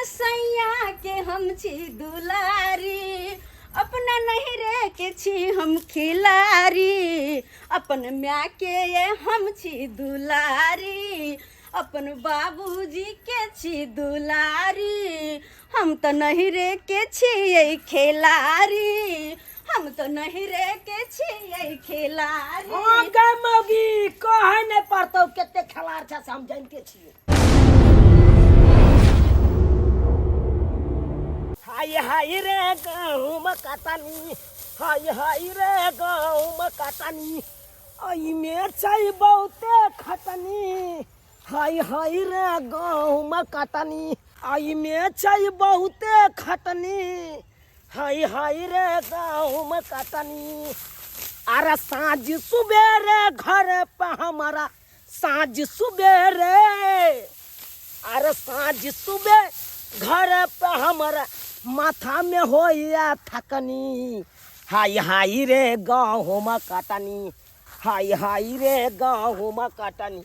अपन सैया के हम छी दुलारी, अपना नैहरे के छी हम खिलारी, अपन माय के ये हम छी दुलारी, अपन बाबूजी के छी दुलारी, हम तऽ नैहरे के छियै खेलारी, हम तऽ नैहरे के छियै खेलारी। हाँ गे मौगी, कहै नहि पड़तौ कते खेलाड़ छै से हम जानिते छियै। हाय हाय रे गहूम कटनी, हाय हाय रे गहूम कटनी, एहिमे छै बहुते खटनी। हाय हाय रे गहूम कटनी, एहिमे छै बहुते खटनी। हाय हाय रे गहूम कटनी। अरे साँझ सुबेरे घर पर हमारा, साँझ सुबेरे, अरे साँझ सुबह घर पे हमारा माथा में होइया थकनी। हाय हाय रे गहूम कटनी, हाय हाय रे गहूम कटनी,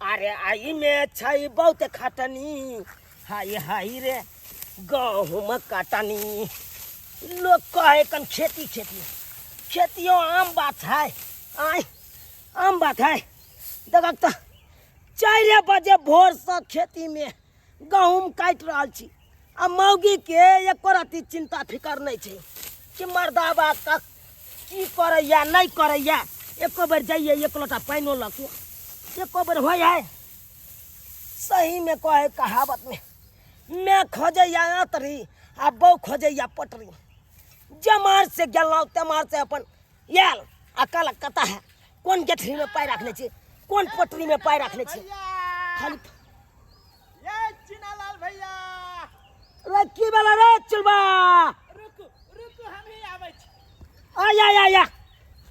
अरे आई में छै बहुत खटनी। हाय हाय रे गहूम कटनी। लोग कहे कन खेती खेती खेतियो आम बात है, आय आम बात है। देखक तऽ 4 बजे भोरसँ खेतीमे गहूम काटि रहल छी आ मौगीके एको रत्ती चिन्ता फिकर नहि छै कि मर्दाबा कक की करैया नहि करैया। एको बेर जाइए एक लोटा पानिओ लऽ के एको बेर होइ है। सहीमे कहै कहावतमे, मैं खोजैया अतरी आ बहू खोजैया पटरी। जमार से गेलहुँ तेमार से अपन आयल आ कहलक कतऽ है, कोन गेठरीमे पाइ राखने छी, कोन पोटरीमे पाइ राखने छी। खाली ये चिनालाल भैया रे की भेलै रे चुलबा? रुकू रुकू, हम ही आबै छी। आया आया आया,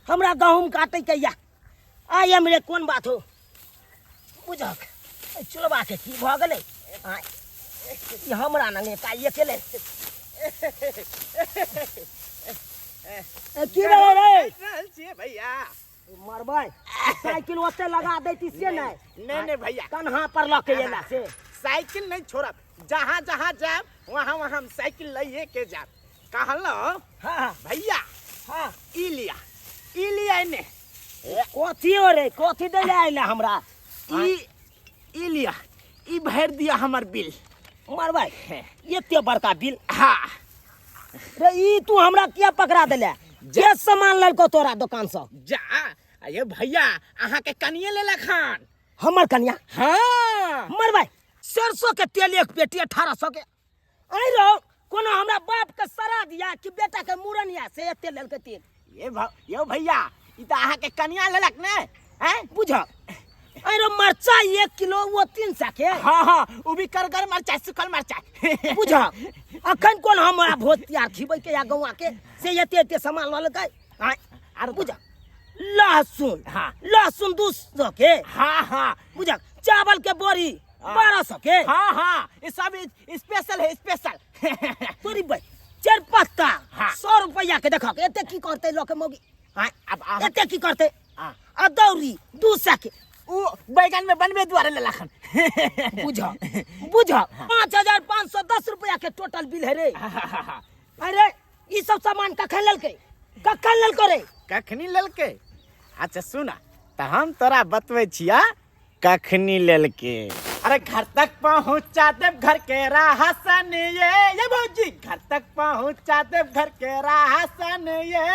हमरा गहूम काटै के या आय हमरे कोन बात हो बुझक। एहि चुलबा के की भऽ गेलै? आय ई हमरा नंगे काइए केलै। ए, की भेलै रे? रहल छियै भैया। मरबै साइकिल ओते लगा दैती से नहि। नहीं नहीं भैया, कन्हा पर लऽ के एला से। साइकिल नहीं छोड़ब, जहाँ जहाँ जायब वहाँ वहाँ हम साइकिल लइए के जायब। कहलहुँ हाँ। भैया। हाँ। ई लिया, ई लिया एने। कथी हो रे, कथी दै ले आइला हमरा? ई लिया, ई भरि दिया हमर बिल। मरबै एते बड़का बिल? हाँ। रे ई तू हमरा किया पकड़ा देले? जे सामान लेलको तोरा दोकान से? जा ये भैया, अहाँ के कनिए लेलक हन। हमर कनिया? हाँ। मरबै सरसों के तेल एक पेटी 1800 के। आइ रहो कोनो हमरा बाप के सरा दिया कि बेटा के मूड़न या से एते लेलकै तेल? ये यो भैया, ई तऽ अहाँ के कनिया लेलक ने? हैं? बुझ अरे मरचाई 1 किलो वो 300 के। हाँ हाँ, उ भी करगर मरचाई, सुखल मरचाई। बुझ अखन कोन हमरा भोज तिहार खिबै के या गौआ के से एते एते सामान लऽ लेलकै? आँय, आर बुझ लहसुन। हाँ। लहसुन 200 के। हाँ हाँ। बुझ चावल के बोरी हाँ। 1200 के। हाँ हाँ, ये सब स्पेशल है, स्पेशल। तोरी भाई चार पत्ता हाँ। 100 रुपया के। देखो एते की करते लोग मौगी? हाँ, अब आ एते की करते? हाँ। अदौरी 200 के। उ बैगन में बनबे दुआरे लेलखन। बुझ बुझ 5510 रुपया के टोटल बिल है रे। अरे ई सब सामान कखन लेलकै, कखन लेलको रे? कखनी लेलकै? अच्छा सुना तऽ हम तोरा बतबै छिया कखनी लेलकै। अरे घर तक पहुंचा देब घर के राहसन ये भौजी, घर तक पहुंचा देब घर के राहसन ये,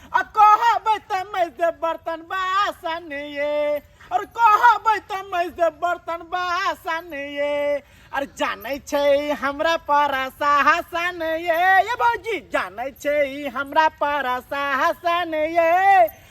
आ कहबै तऽ मैज देब बर्तन बासन ये, और कहबै तऽ मैज देब बर्तन बासन ये, अरे जानै छै हमरा पर साहसन ये, ये भौजी जानै छै हमरा पर साहसन ये,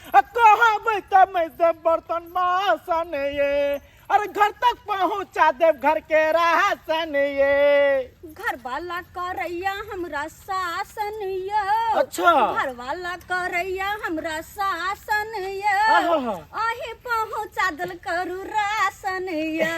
आ कहबै तऽ मैज देब बर्तन बासन ये, अरे घर तक पहुंचा देब घर के राहसन ये। घर वाला करैया हमरा शासन ये। अच्छा। घर वाला करैया हमरा शासन ये। आहा। अहीं पहुंचा देल करू राशन ये,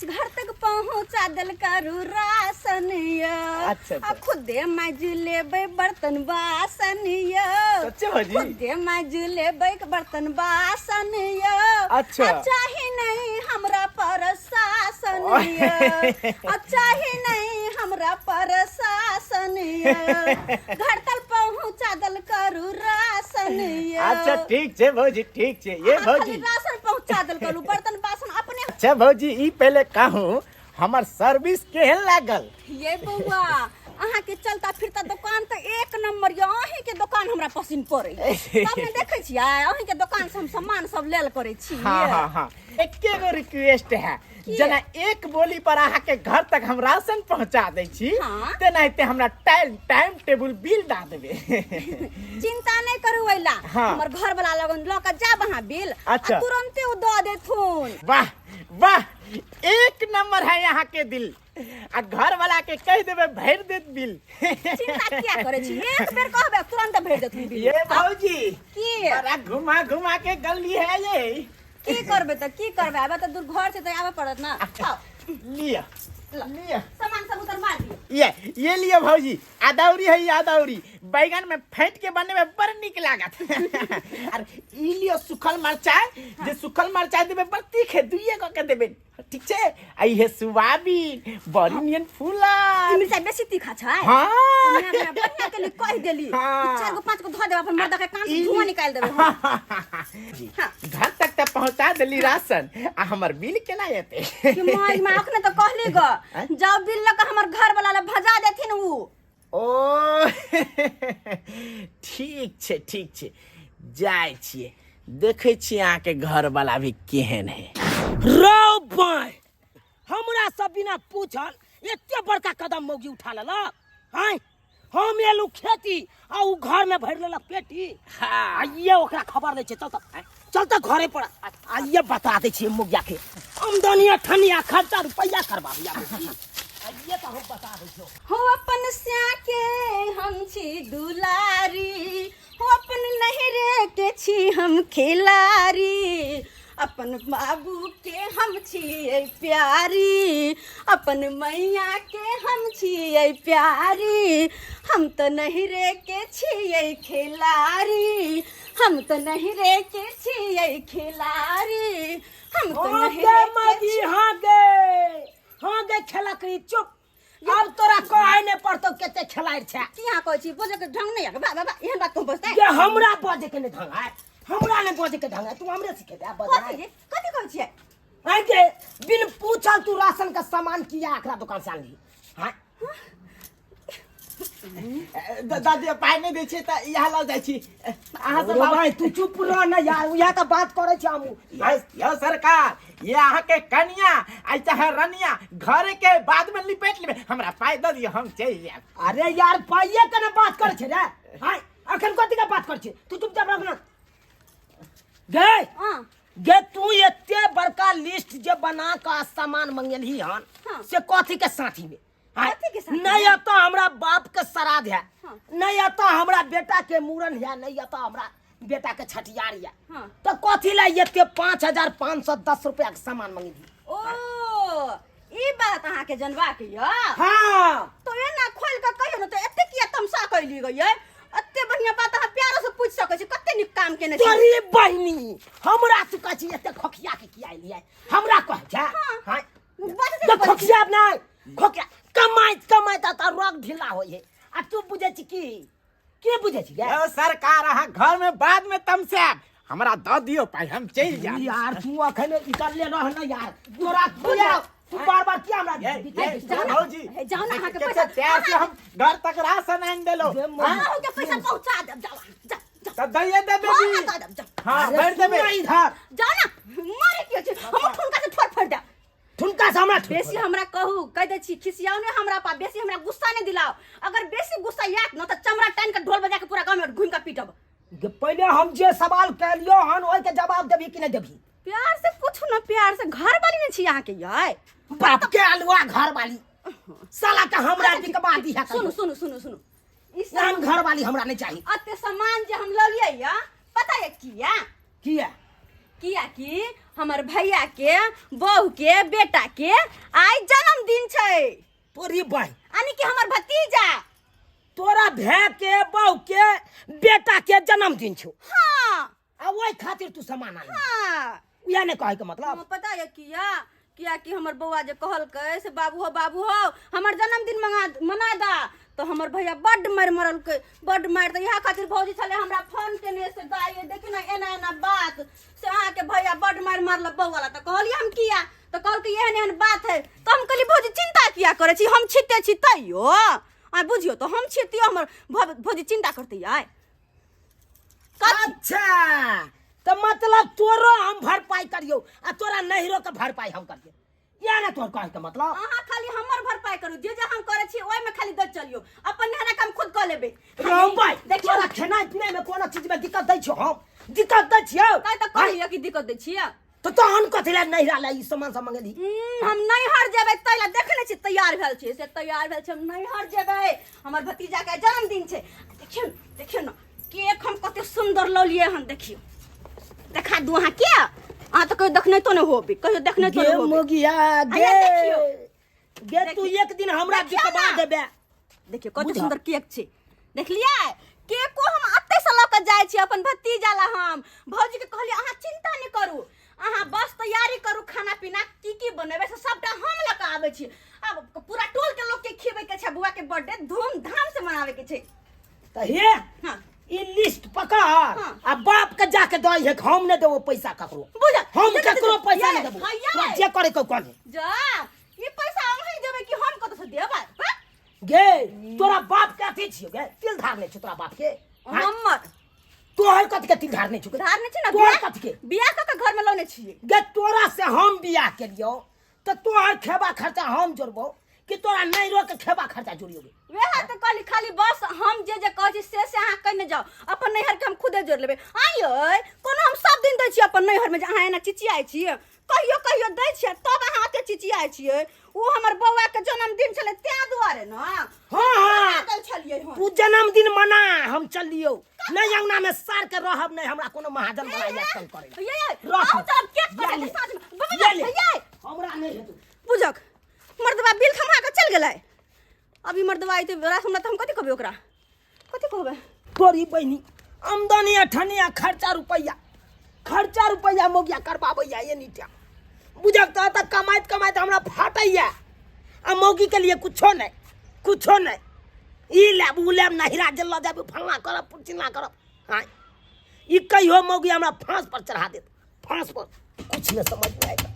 घर तक पहुंचा देल करू राशन ये। अच्छा, अच्छा। आ खुदे माज लेबै बर्तन बासन ये। सच्चे भौजी? खुदे माज लेबै बर्तन बासन ये। अच्छा। आ चाही नहीं हमरा पर शासन ये, आ चाही नहीं हमरा पूरा प्रशासन ये घर तक पहुंचा दल करू राशन ये। अच्छा ठीक छै भौजी, ठीक छै ये अहाँ खाली भौजी। राशन पहुंचा दल करू, बर्तन बासन अपने। अच्छा भौजी, ई पहले कहूँ हमर सर्विस केहन लागल? ये बौआ, अहाँ के चलता फिरता दुकान तो एक नंबर ये, अहीं के दुकान हमरा पसिन पड़े, तब ने देखै छियै अहीं के दुकान से हम सामान सब लेल करै छी। हाँ हाँ हाँ, एके गो रिक्वेस्ट है। की? जेना एक बोली पर अहाँ के घर तक हम राशन पहुंचा दै छी, तेनाहिते हमरा टाइम टाइम टेबुल बिल दा देबै। चिंता नहीं करू अइला। हमर घर वाला लगन लऽ के जाब अहाँ बिल आ तुरंते ओ दऽ देथुन। वाह वाह, एक नंबर है यहाँ के दिल, आ घर वाला के कह देबे भर देत बिल। चिंता किया करै छी, एक बेर कहबै तुरंत भरि देथुन बिल। ये भौजी। की? बड़ा घुमा घुमा के गली है ये। की करबै तऽ, की करबै, आबे तऽ दूर घर छै तऽ आबे पड़त ना। खाओ। लिअ लिअ, सामान सब उतरवा दियौ। ये लिअ भौजी, अदौरी है, अदौरी बैगन में फेंट के बने में बड़ निक लागत। आर ई लिअ सुखल मरचाई, जे सुखल मरचाई देबे बड़ तीखे, दुइये गो के देबे, ठीक छै? आ इहे सुआबीन बड़ी नियन फूला। ई मिरचाई बेसी तीखा छै। हाँ। बढ़िया बढ़िया के लिए कहि देली। चार गो पांच गो धऽ देब, अपन मर्द के कान से धुआं निकालि देबै हम। जी। हाँ। घर तक तऽ पहुंचा देली राशन, आ हमर बिल केना एतै? कि माय माय, अखने तऽ कहली ग, जाओ बिल लऽ कऽ हमर घर वाला लए भजा देथिन उ। ओ ठीक छै ठीक छै, जाइ छियै, देखै छियै अहाँके घर वाला भी केहन है। रौ बाय, हमरा सब बिना पूछल एते बड़का कदम मौगी उठा लेलक। आँय, हम एलू खेती आ उ घर में भरि लेलक पेटी। आइए ओकरा खबर दै छै, चल तऽ चल तऽ घरे पर आइए बता दै छियै मुगिया के आमदनी अठनिया खर्चा रुपैया करबाबिया। आइए तऽ हम बता दै छियौ। हो अपन स्या के हम छी दुलारी, हो अपन नहरे के छी हम खिलारी, अपन बाबू के हम छियै प्यारी, अपन मैया के हम छियै प्यारी, हम तऽ नहरे के छियै खिलारी, हम तऽ नहरे के छियै खिलारी, हम तऽ हाँ नहरे गे के मगी, हाँ गे, हाँ गे खेलकरी, चुप, आब तोरा कहै नहि पड़तौ कते खेलाइ छै। की अहाँ कहै छी? बजै के ढंग नहि यऽ? बा बा बा, एहन बात कहूँ बजतै? गे हमरा बजै के नहि ढंग है, हमरा नहि बजै के ढंग है, तू हमरे सिखेबे बजनाइ? कथी कथी कहै छियै? आँय गे, बिन पूछल तू राशन के सामान किया एकरा दुकान से आनली? हाँ? दादी पाइ नहि दै छियै तऽ इएह लऽ जाइ छी अहाँ सब। रो भाई, तू चुप रह ना यार, उएह तऽ बात करै छी हमहूँ। यौ सरकार, ये अहाँ के कनिया आ चाहे रनिया घरे के बाद में लिपेट लेबै, हमरा पाइ दऽ दियौ, हम चलि जायब। अरे यार, पाइये के ने बात करै छै रे। हाँ, अखन कथी के बात करै छै? तू चुपचाप रख ना। गे गे, तू एते बड़का लिस्ट जे बना कऽ सामान मंगेलही हन, से कथी के साथी में? हाँ, कथी के साथी नहीं में? एतऽ हमरा बाप के श्राद्ध है, नहीं एतऽ हमरा बेटा के मूड़न है, नहीं एतऽ हमरा बेटा के छठियार है, तऽ कथी ला एते 5510 रुपया के सामान मंगेलही? ओ ई बात अहाँ के जनबा के यऽ? हाँ। तो एना खोल के कहियो ने, तऽ एते किया तमसा कैली गई? एते बढ़िया बात अहाँ प्यारो से पूछ सकै छी, कते नीक काम केने छी। तोरी बहिनी, हमरा तू कहै छी एते खोखिया के किया एलियै, हमरा कहै छै? हाँ। बजै तऽ छै। खोखिया नहि, खोखिया कमाइत कमाइत तऽ रग ढीला होइ है, आ तू बुझै छी की के बुझै छी गे? यौ सरकार, अहाँ घर में बाद में तमसायब, हमरा दऽ दियौ पाइ, हम चलि जायब। यार, तू अखन निकलले रह ना यार, तोरा किया तू बार बार किया हमरा ये, बिताइ ये, छी? जाओ ना। भौजी, हे, जाओ ना, अहाँके कते पैसा- प्यार से हम घर तक राशन आनि देलहुँ। जे हाँ? अहूँ के पैसा पहुंचा देब, जाओ जाओ जाओ। तऽ दैये देबै हाँ, जी। हाँ, दऽ देब, जाओ। हाँ, अरे भरि देबै। सुन ना इधर। जाओ ना, मारे किया छै? हम ठुनका से ठोर फोड़ देब। ठुनका से हमरा ठुन बेसी हमरा कहू, कह दै छी, खिसियाओ ने हमरा पा, बेसी हमरा गुस्सा नहीं दिलाओ। अगर बेसी गुस्सा आयत न तऽ चमड़ा टानि के ढोल बजा के पूरा गांव में घूम के पीटब। गे, पहिले हम जे सवाल कैलियो हन ओहि के जवाब देबही कि नहि देबही? प्यार से पूछू ना, प्यार से, घर वाली ने छी अहाँ के यै? बाप के अलुआ घर वाली, साला के हमरा अच्छा, ठीक, बिकवा दी है। सुनू सुनू सुनू सुनू, ई नाम घर वाली हमरा नहीं चाहिए। अते सामान जे हम लऽ लियै या, पता है किया? किया? किया कि हमर भैया के बहू के बेटा के आइ जन्मदिन छै। तोरी बहन यानी कि हमर भतीजा। तोरा भैया के बहू के बेटा के जन्मदिन छौ? हाँ। आ ओहि खातिर तू सामान आनली? हाँ। उएह नहि कहै के मतलब। हमरा पता है किया, किया कि हमर बौआ जे कहलकै से बाबू हो बाबू हो, हमर जन्मदिन तऽ हमर भैया बड्ड मारि मरलकै, बड्ड मारि। तऽ इएह खातिर भौजी छलै हमरा फोन केने से दाइ देखियौ ने एना एना बात, से अहाँके भैया बड्ड मारि मारलक बौआ ला। तऽ कहलियै हम किया, तऽ कहलकै एहन एहन बात है। तऽ हम कहलियै भौजी चिन्ता किया करै छी, हम छिते छी तैयो आइ बुझियौ तऽ हम छितियो, हमर भौजी चिन्ता करतै आइ। अच्छा तऽ मतलब तोरो हम भरपाई करियौ आ तोरा नैहरो के भरपाई हम करियौ, या ना तोहर कहै के मतलब? अहाँ खाली हमर भरपाई करू, जे जे हम करै छी ओहिमे खाली दै चलियौ, अपन नहरा काम खुद कऽ लेबै। रौ भाई, देखियौ तोरा खेनाइ पिनाइ में कोनो चीज में दिक्कत दै छियौ? हम दिक्कत दै छियौ? तैं तऽ कहलियै कि दिक्कत दै छियै। तऽ तहन कथी लए नैहरा लए ई सामान सब मंगेलही? हम नैहर जेबै तै लए देखै नहि छी तैयार भेल छियै, से तैयार भेल छी हम नैहर जेबै, हमर भतीजा के जन्मदिन छै। देखियौ ने, देखियौ ने केक हम कते सुन्दर लौलियै हन, देखियौ देखा दू अहाँ के, अहाँ तऽ कहियो देखने तो नहि होबे, कहियो देखने तो गे नहि होबे। मोगिया गे, आया देखियौ। गे तू एक दिन हमरा देखियौ बिकबा ना। देबे। देखियौ कते बुझल। सुन्दर केक छै, देखलियै केको हम एते से लऽ कऽ जाइ छी अपन भतीजा ला। हम भौजी के कहलियै अहाँ चिंता नहि करू, अहाँ बस तैयारी करू, खाना पीना की की बनेबै से सबटा हम लऽ कऽ आबै छी। आब पूरा टोल के लोग के खिएबै के छै, बौआ के बर्थडे धूमधाम से मनावे के छै। तऽ हे हाँ। ई लिस्ट पकड़ हाँ। आ बाप के जाके दही है, हम नहि देबो पैसा ककरो। बुझल? हम जा, जा, ककरो जा, पैसा ये, नहि देबो। हाँ, ये। तोरा जे करे के कर। जा ई पैसा अहीं देबै कि हम कतऽ से देबै? हाँ? गे तोरा बाप के अथी छियौ गे, तिल धारने छौ तोरा बाप के? हाँ? हमर तोहर कथी के तिल धारने छौ गे? धारने छै ने। तोहर बियाह कथी के? बियाह कऽ के घर में लौने छियै। गे तोरा से हम बियाह केलियौ तऽ तोहर खेबा खर्चा हम जोड़बौ कि तोरा नैरो के खेबा खर्चा जोड़ियो गे? वएह तऽ कहली, खाली बस हम जे जे कहै छी से से अहाँ कहने जाउ, अपन नैहर के हम खुदे जोड़ लेबै। आँय यै, कोनो हम सब दिन दै छियै अपन नैहर में जे अहाँ एना चिचियाइ छियै? कहियो कहियो दै छियै तब अहाँ एते चिचियाइ छियै। ओ हमर बौआ के जन्मदिन छलै तें दुआरे ने। हाँ, हाँ। मना गेल छलियै हम। तू जन्मदिन मना, हम चलियौ नहीं अंगना में सार के रहब नहीं, हमरा कोनो महाजन बला या तंग करे। ये ये रख। आउ चलब केक या कटे ले। के साँझ में। बाबा, या ले। ये हमरा नहीं हेतौ। बुझक मर्दबा बिल थमा के चल गेलै। अभी मर्दबा अइते रात हमरा तऽ हम कथी कहबै ओकरा, कथी कहबै? तोरी बहिनी आमदनी अठनी आ खर्चा रुपैआ, खर्चा रुपैआ मोगिया करबाबैया एनी टाइम। बुझक तऽ तऽ कमाइत कमाइत हमरा फाटैया आ मौगी के लिए कुछो नहीं, कुछो नहीं। ई लेब ऊ लेब, नहिरा जे लऽ जाबी, फल्लाँ करब चिल्लाँ करब। हाँ ई कहियो मौगी हमरा फांस पर चढ़ा देत, फांस पर। कुछ नहीं समझ में आएगा।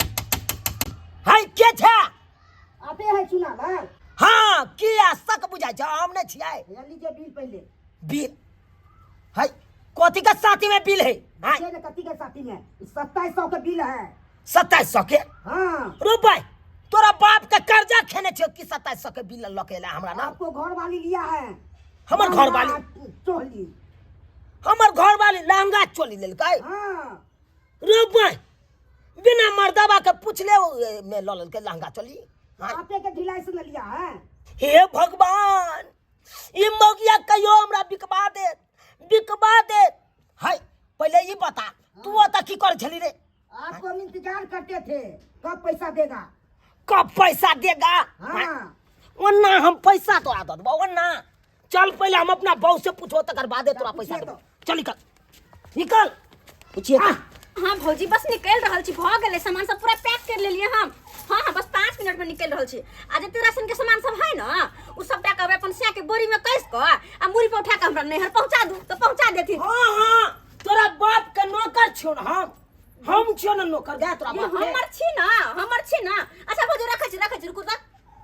हाय के छे? आते हैं चुना ना। हाँ किया शक बुझाइ छै? हम नहीं छियै। ये लीजिए बिल पहले। बिल है कथी के साथी में बिल है? हाँ। ये कथी के साथी में 2700 के बिल है। 2700 के? हाँ। रुपए तोरा बाप के कर्जा खेने छियो कि 2700 के बिल लऽ के एला हमरा ना? आपको घर वाली लिया है। हमर घर वाली? चोली। हमर घर वाली लहंगा चोली लेलकै? हाँ। रुपए बिना मर्दाबा के पूछले में लऽ लेलकै लहंगा चोली। हाँ। आपे के ढिलाई से न लिया है। हे भगवान, ई मौगिया कहियो हमरा बिकवा देत, बिकवा देत। हाय पहले ई बता तू ओतऽ की करै छली रे? आपको हम इंतजार करते थे कब पैसा देगा, कब पैसा देगा। हाँ। ओना हम पैसा तोरा दऽ देबौ, ओना चल पहले हम अपना बहू से पूछो तकर बादे तोरा पैसा पूछिए देबौ। चल निकल, निकल पूछिए तो। हाँ भौजी बस निकलि रहल छी, भऽ गेलै सामान सब पूरा पैक कर लेलियै हम। हाँ हाँ बस 5 मिनट में निकलि रहल छी। आ जते राशन के सामान सब है ना उ सबटा कहबै अपन सिया के बोरी में कस कऽ आ मूड़ी पर उठा कऽ हमरा नैहर पहुंचा दू तऽ पहुंचा देथिन। हाँ हाँ तोरा बाप के नौकर छियौ ना हम, हम छियौ ना नौकर गए तोरा ये बाप के। हमर छी ना, हमर छी ना। अच्छा भौजी रखै छी, रखै छी, रुकू तऽ।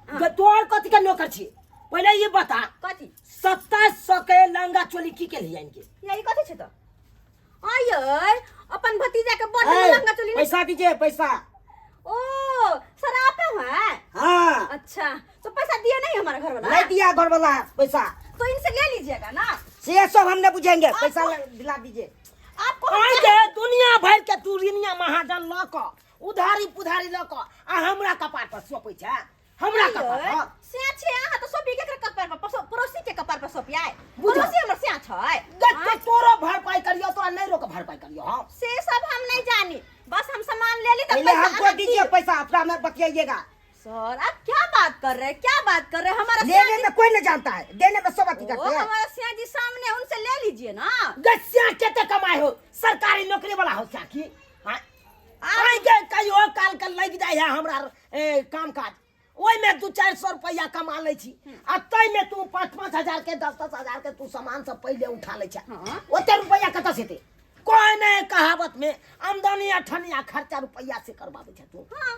गे, तोहर कथी के नौकर छी पहिले ई बता। कथी? 2700 के लहंगा चोली की केलही आनि के? या ई कथी छै तऽ? आय अपन भतीजा के बड़ ए, लहंगा चोली नहीं- पैसा दीजिए पैसा। ओ सर आप हैं? हाँ। अच्छा तो पैसा दिया नहीं हमारा घर वाला? नहीं दिया घर वाला पैसा। तो इनसे ले लीजिएगा ना। से सब हम नहीं बुझेंगे, पैसा दिला दीजिए। आपको हम आइ के दुनिया भर के तू रिनिया महाजन लऽ कऽ उधारी पुधारी लऽ कऽ आ हमरा कपार पर सोपै छै, हमरा कपार पर। सिया छै अहाँ तऽ सोपी केकर कपार पर? पड़ोसी के कपार पर सोपियाय? बुझल। पड़ोसी हमर सिया छै। गै, तो तोरो भरपाई करियो, तोरा नहीं रोक भरपाई करियो। हाँ से सब हम नहीं जानी, बस हम सामान ले ली तो पहले पैसा हमको अहाँ दीजिए दिए। पैसा, अपना में बतियाइएगा। सर आप क्या बात कर रहे हैं, क्या बात कर रहे हैं? हमारा लेने सिया जी में कोई नहीं जानता है, देने में सब अथी ओ, करते हैं। हमारा सिया जी सामने, उनसे ले लीजिए ना। गै, सिया केते कमाए हो, सरकारी नौकरी वाला हो सिया की? हाँ? आइ के कहियो काल के लागि जाइ है हमरा, ए, काम काज। ओहिमे 2-4 सौ रुपैआ कमा लै छी आ ताहिमे तू 5-5 हजार के, 10-10 हजार के तू सामान सब पहिले उठा लै छै। ओते रुपैआ कतऽ से हेतै? कोई नहीं, कहावत में आमदनी अठनिया, खर्चा रुपैआ से करबाबै छै तू। हाँ,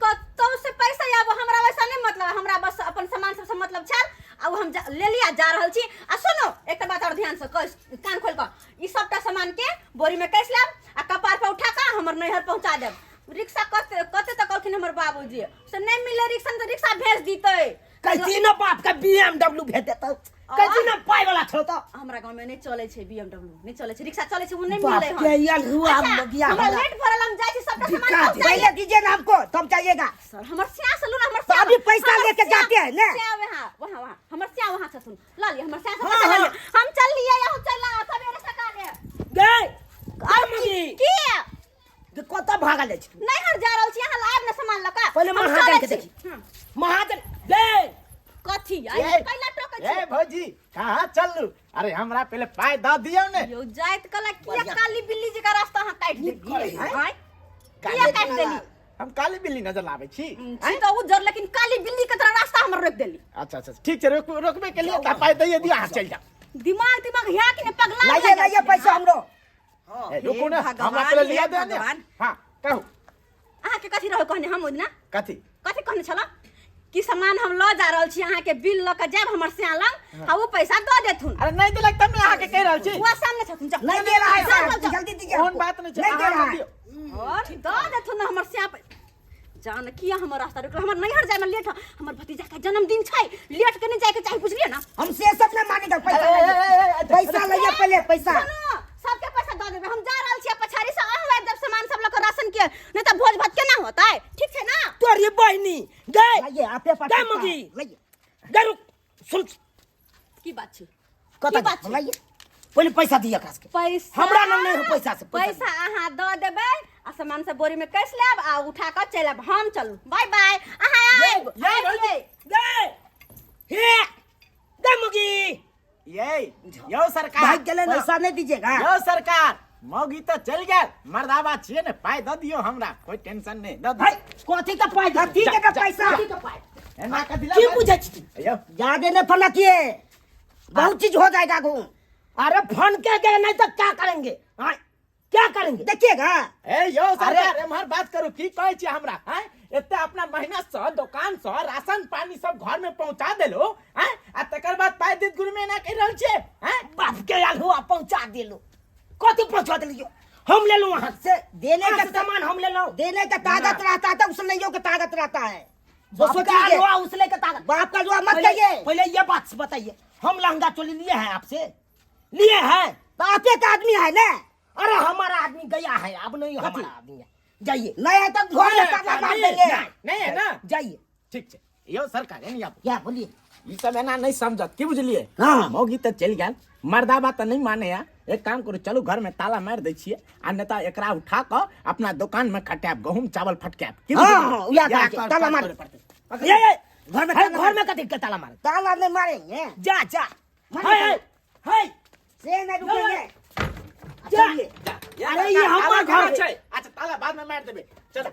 कतौ से पैसा आबो, हमरा वैसा नहीं मतलब है। हमरा बस अपन सामान सबसे मतलब छल आ उ हम ले लिया जा रहल छी। आ सुनो, एकटा बात और ध्यान से कह, कान खोल कऽ, ई सबटा सामान के बोरी में कैस लेब आ कपार पर उठा कऽ हमर नैहर पहुंचा देब। रिक्शा कते कते तक कहलखिन हमर बाबूजी से नहीं मिले रिक्शा तऽ रिक्शा भेज दीतै। कैसी न बाप का बीएमडब्ल्यू भेज देतौ, कैसी न पाई वाला छौ तो। हमरा गांव में नहीं चले छै, बीएमडब्ल्यू नहीं चले छै, रिक्शा चले छै, उ नहीं बाप मिले के हन। यार हुआ। अच्छा, मगिया हमरा हमरा लेट भरल, हम जाइ छी, सबटा सामान बिका दे। पहुंचा। पहले दीजिए ना हमको, तब जाइएगा। सर, हमर स्या से लू ना, हमर तो स्या। अभी पैसा हमर लेके जाते हैं ना? स्या वहाँ वहाँ वहाँ, हमर स्या वहाँ छथुन, ल लिअ, हमर स्या से हाँ, पैसा हाँ। लऽ लिअ। हम चल लिए, यहाँ चल सवेरे सकाले। गए आ मम्मी। की? जे कतऽ भागल जाइ छी तू? नैहर जा रहल छी, अहाँ लायब ना सामान लऽ कऽ। पहिले हम महाजन चलै के छी। देखी। हम्म। महाजन गए। कथी आई? ए, कैला टोकै ए छी? भौजी, कहाँ चलू? अरे हमरा पहिले पाइ दऽ दियौ ने। यौ, जाइत कला किया बढ़िया। काली बिल्ली जकाँ रास्ता अहाँ काटि नीक देलियै? करै है। आँय, किया काटि देली? हम काली बिल्ली नजर लाबै छी? छी तऽ उज्जर, लेकिन काली बिल्ली के तरह रास्ता हमर रोकि देली। अच्छा अच्छा, ठीक छै, रोकबे के लिए तऽ पाइ दैए दियौ, अहाँ चलि जाउ। दिमाग दिमाग है कि नहीं, पगला लाइए। गेल लाइए छी, पैसा हाँ? हमरो। ए, रुकू ने। हे भगवान, हमरा पहिले लिया हे दे ने। भगवान। हाँ, कहू। अहाँके कथी रहै कहने हम ओहि दिना? कथी? कथी कहने छलहुँ कि सामान हम लऽ जा रहल छी, अहाँके बिल लऽ कऽ जायब हमर सिया लग आ ओ पैसा दऽ देथुन। अरे नहि देलक तब ने अहाँके कहि रहल छी। ओ सामने छथुन, जाउ। नहीं दे रहा है जाउ, साहब, जाउ, जाउ। जल्दी दीजिए ओहन हमको। बात नहि छै। नहीं दे अहाँ रहा है। दियौ। और दऽ देथुन ने हमर सिया जान किया हमर रास्ता रोकल? हमर नैहर जायमे लेट ह, हमर भतीजा के जन्मदिन छै, लेट के नहीं जायके चाही, बुझलियै ना? हम से सब नहीं मानेगा। पैसा लाइए, पैसा लाइए पहले पैसा। सुनू, सबके पैसा दऽ देबै, हम जा रहल छी, पछाड़ी से अहूँ आबि जायब सामान सब लऽ कऽ राशन के, नहीं तऽ भोज भात केना होतै? ठीक छै ना? तोरी बहिनी गए। लाइए आपे पास गए पैसा। मगी। लाइए। गए, रुक, सुन। की बात छै? कतऽ की बात छै? लाइए, पहिले पैसा दिअ एकरा सबके। पैसा हमरा लग नहि है पैसा से, पैसा। पैसा अहाँ दऽ देबै आ सामान सब बोरी में कस लेब आ उठा कऽ चलि आयब। हम चलू, बाय बाय, अहाँ आयब। ये, आयब। भौजी। ये। गए, हे गए मगी। ये यौ सरकार। भागि गेलै ना। पैसा नहीं दीजिएगा? यौ सरकार, मौगी तऽ चलि गेल, मर्दाबा छियै ने, पाइ दऽ दियौ हमरा, कोई टेंशन नहि, दऽ भाई दियौ। कथी के पाइ? कथी के पैसा? कथी के पाइ? एना कथी की बुझै छी तू? यौ। ज्यादा नहीं फनकिए, बहुत चीज हो जाएगा घूम। अरे फन के गए नहीं तो क्या करेंगे? हाँ, क्या करेंगे? देखिएगा। ए यौ सरकार, एम्हर बात करू, की कहै छी हमरा? हैं, एते अपना मेहनत से दुकान से राशन पानी सब घर में पहुंचा देलो हैं आ तकर बाद पाइ देत गुरु में एना कहि रहल छियै हैं? बाप के आल हुआ, पहुंचा देलो। कथी पहुंचा देलियो? हम ले लूं वहां से देने से का सामान हम ले लूं। देने का ताकत रहता है तो उस लेने का ताकत रहता है वो बाप सोच का लीजिए। आलुआ उसले के ताकत। बाप का दुआ मत पहले कहिए। पहले ये बात बताइए, हम लहंगा चोली लिए हैं आपसे? लिए हैं? तो आपे का आदमी है ना? अरे हमारा आदमी गया है, अब नहीं हमारा आदमी है, जाइए। नहीं है तो घर में ताला मार देंगे। नहीं है ना? जाइए। ठीक छै यौ सरकार, एनी आबू। क्या बोलिए? ई सब एना नहीं समझत, की बुझलियै? हाँ। मौगी तऽ चलि गेल, मर्दाबा तऽ नहीं माने या। एक काम करू, चलू घर में ताला मारि दै छियै आ नहि तऽ एकरा उठा कऽ अपना दुकान में खटायब, गहूम चावल फटकायब, की हाँ, बुझलियै? हाँ, उएह इएह करै छै, ताला मार। करे पड़तै। ये ये घर में है, ताला घर मार। में कथी के ताला मार? ताला नहीं मारेंगे। जा जा। मारे है ताला। है से नहीं रुकेंगे। जा। चलिए। अरे ये हमर ताला घर छै। अच्छा, ताला बाद में मारि देबै, चलो।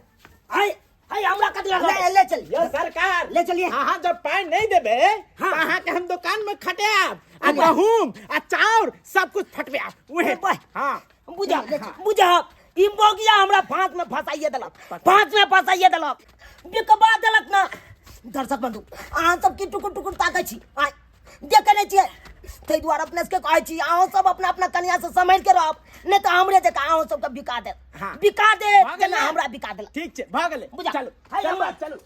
है है, हमरा कथी लगा? ले ले चलिए। यौ सरकार। ले चलिए। अहाँ जब पाइ नहीं देबै हाँ। तऽ अहाँके हम दुकान में खटायब आ गहूम आ चाउर सब कुछ फटबायब उहे। वाह। हाँ। बुझा बुझा, ई मौगिया हमरा फांस में फंसाइए देलक, फांस में फंसाइए देलक, बिकबा देलक ना। दर्शक बंधु, अहाँ सब की टुकुर टुकुर ताकै छी? आँय, देखे नहि छियै? ताहि दुआरे अपने सबके कहै छी, अहूँ सब अपना अपना कनिया से सम्हरि के रहब, नहि तऽ हमरे जकाँ अहूँ सबके बिका देत। हाँ। बिका देत। भऽ गेलै। जेना हमरा बिका देलक। ठीक छै, भऽ गेलै। बुझा। चलू। है, चलू। हमरा- चलू।